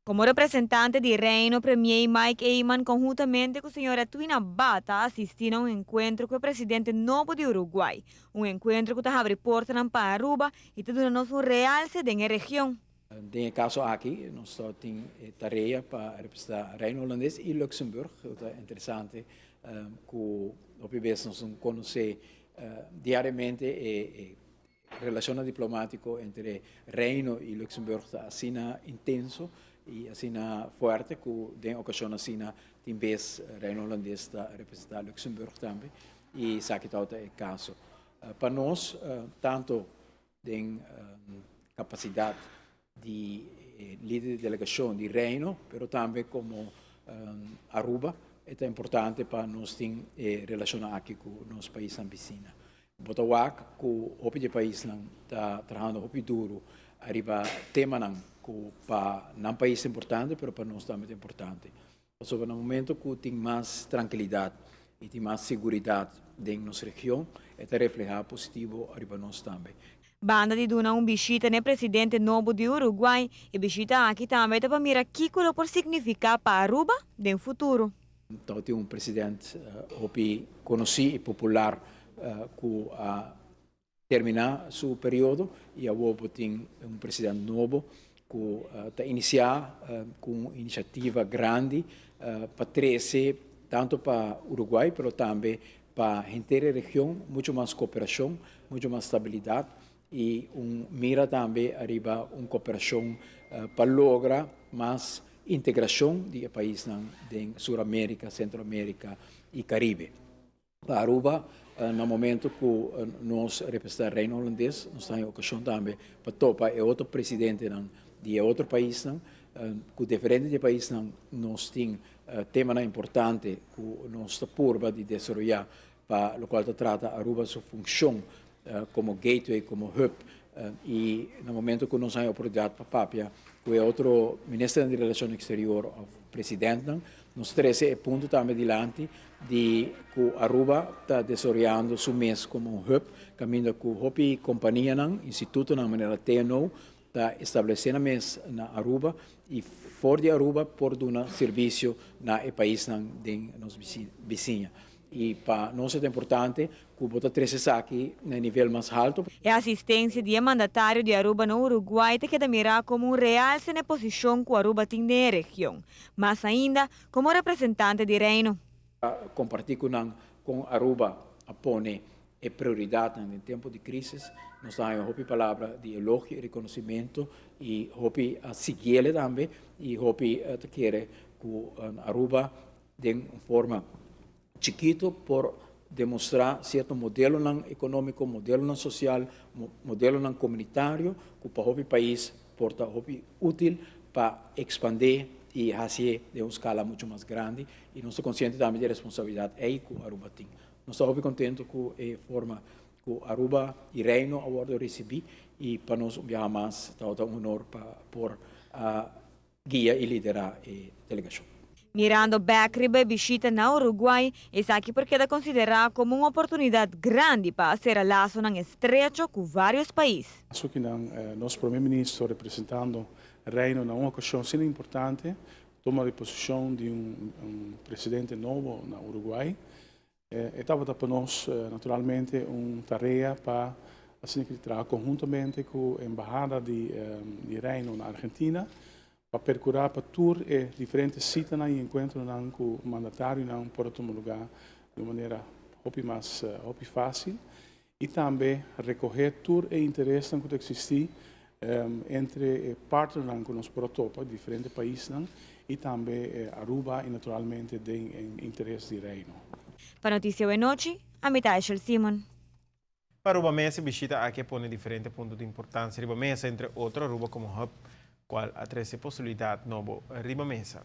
Como representante di Reino, Premier Mike Eman, conhuntamente cu señora Twina Bata, a asisti na un encuentro cu e presidente nobo di Uruguay. Un encuentro cu ta habri porta pa Aruba y ta duna nos un realce den e region. Den e caso aki, nos tin tarea pa representa Reino Hulandes y Luxemburgo. Ta interesante cu hopi bes nos no conoce diariamente e relacion diplomatico entre Reino y Luxemburgo ta asina intenso y asina fuerte cu den ocasion asina tin bes Reino Hulandes ta representa Luxemburgo tambe y esaki ta e caso. Pa nos, tanto den capacidad di lider di delegacion di Reino, pero tambe como Aruba, ta importante pa nos tin relacion aki cu nos pais bisiña. Bo ta wak cu hopi pais ta trahando hopi duro ariba temanan cu pa nan pais ta importante, pero pa nos tambe ta importante. Pasobra na momento cu tin mas trankilidad y tin mas seguridad den nos region, ta refleha positivo ariba nos tambe. Banda di duna un bishita na presidente nobo di Uruguay, e bishita aki tambe ta pa mira kico lo por significa pa Aruba den futuro. Anto, tin un presidente hopi conoci y popular cu a termina su periodo y awor tin un presidente nobo cu ta inicia cu un iniciativa grandi pa trece tanto pa Uruguay, pero tambe pa henter e region mucho mas cooperacion, mucho mas stabilidad y un mira tambe ariba un cooperacion pa logra mas integracion di pais di Sur America, Centro America y Caribe. Pa Aruba, na momento cu nos representa Reino Hulandes, nos tin ocasion tambe pa topa e otro presidente di otro pais, cu diferente pais nos tin tema importante cu nos ta purba di desaroya pa loke ta trata Aruba su funcion como gateway, como hub, y na momento cu nos tin oportunidad pa papia cu otro minister di Relacion Exterior of presidente, nos trece e punto tambe dilanti di cu Aruba ta desaroyando su mes como un hub, caminda cu hopi compania, instituto na manera TNO, ta estableciendo mes na Aruba y for di Aruba por duna servicio na e pais di nos bisiña. Y pa nos ta importante cu bo ta trece aki na nivel mas halto. E asistencia di mandatario di Aruba na Uruguay ta keda mira como un realce na posicion cu Aruba tin den region, mas ainda como representante di Reino. Comparti cu Aruba a pone e prioridad den tempo di crisis, nos tin hopi palabra di elogio y reconocimento y hopi a sigui tambe y hopi ta kere cu Aruba di un forma chikito por demostra cierto modelo economico, modelo social, modelo comunitario cu pa hopi pais por ta hopi util pa expande y haci di un escala mucho mas grandi y nos ta consciente tambe di e responsabilidad ey cu Aruba tin. Nos ta contento cu e forma cu Aruba y Reino a wordo ricibi y pa nos un biaha mas ta un honor pa por guia y lidera e delegacion. Mirando bek riba bishita na Uruguay, esaki por keda considera como un oportunidad grandi pa cera laso estrecho cu varios pais. Acho cu nos prome minister representando Reino na un ocasion asina importante, tuma e posicion di un presidente nobo na Uruguay. Tabata pa nos, naturalmente, un tarea pa asina cu traha conhuntamente cu e embahada di Reino na Argentina, pa percura pa tur e diferente cita y encuentro cu mandatario por tuma luga di un manera hopi mas hopi facil y tambe recoge tur e interes cu ta existi entre partnernan cu nos por topa, diferente pais y tambe Aruba y naturalmente den interes di Reino. Pa Noticia di Anochi, ami ta Simon. Pa Aruba mes, e bishita aki a pone diferente punto di importancia riba mesa, entre otro Aruba como hub, cual a trece posibilidad nobo riba mesa.